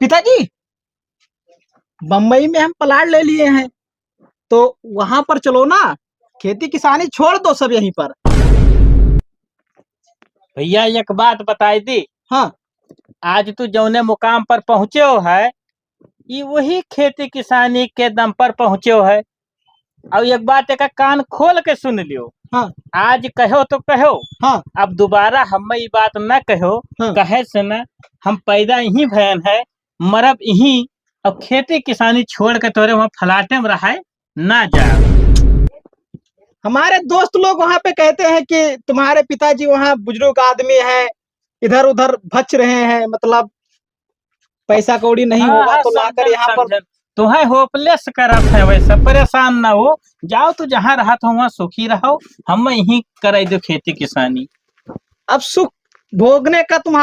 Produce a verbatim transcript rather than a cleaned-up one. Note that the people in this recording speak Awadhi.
पिताजी, बम्बई में हम प्लाट ले लिए हैं, तो वहां पर चलो ना, खेती किसानी छोड़ दो सब यहीं पर। भैया, एक बात बताई दी। हाँ। आज तू जौने मुकाम पर पहुँचे हो है, ई वही खेती किसानी के दम पर पहुँचे हो है। और एक बात, एक कान खोल के सुन लियो। हाँ। आज कहो तो कहो। हाँ। अब दोबारा हमें ई बात न कहो। हाँ। कहे से न, हम पैदा यहीं भयन है, मरब यहीं। अब खेती किसानी छोड़ के तोरे वहाँ फ्लैटे में रहे ना जा। हमारे दोस्त लोग वहाँ पे कहते हैं कि तुम्हारे पिताजी वहाँ बुजुर्ग आदमी हैं, इधर उधर भच रहे हैं, मतलब पैसा कौड़ी नहीं हाँ, होगा हाँ, तो लाकर समझन, यहाँ पर समझन। तुम्हें होपलेस करत है, वैसे परेशान ना हो, जाओ तो जहाँ रहत हो वहाँ सुखी रहो, हम यहीं कराई दो खेती किसानी। अब सुख भोगने का तुम्हारा